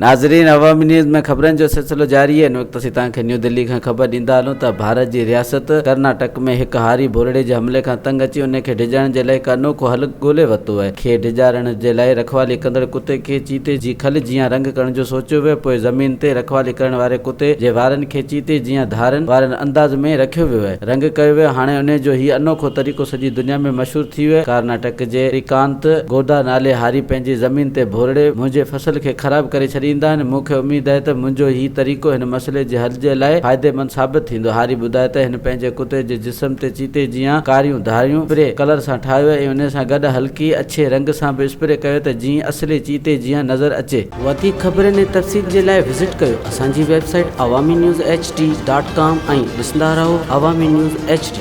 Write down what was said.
ناظرين عوامي نيوز ۾ خبرن جو سلسلو جاري آهي. هن وقت اسين توهان کي نيو دهلي کان خبر ڏيندا هلون ته ڀارت جي رياست ڪرناٽڪ ۾ هڪ هاري ڀورڙي جي حملي کان تنگ اچي ان کي ڊيڄارڻ جي لاء هڪ انوکو حل ڳولي ورتو آهي. کي ڊيڄارڻ جي لاء رکوالي ڪندڙ ڪتي کي چيتي جي کل جيان رنگ ڪرڻ جو سوچيو ويو پوء زمين تي رکوالي ڪرڻ واري ڪتي جي وارن کي چيتي جيان ڌارن وارن انداز ۾ رکيو ويو آهي رنگ ڪيو ويو هاڻي انهي جو هي انوکو طريقو سڄي دنيا ۾ مشهور ٿي ويو. ڪرناٽڪ جي شريڪانت گوڊا نالي هاري پنهنجي زمين تي ڀورڙي منهنجي فصل کي خراب ڪري ڇڏيندا آهن، مون کي اميد آهي ته منهنجو هي طريقو هن مسئلي جي حل جي لاء فائديمند ثابت ٿيندو. هاري ٻڌايو ته هن پنهنجي ڪتي جي جسم تي چيتي جيان ڪاريون ڌاريون اسپري ڪلر سان ٺاهيو ۽ انهي سان گڏ هلڪي اڇي رنگ سان به اسپري ڪيو ته جيئن اصلي چيتي جيان نظر اچي. وڌيڪ خبرن ۽ تفصيل جي لاء وزٽ ڪيو اسان جي website Awami news H D dot com ۽ ڏسندا رهو عوامي نيوز ايڇ ڊي.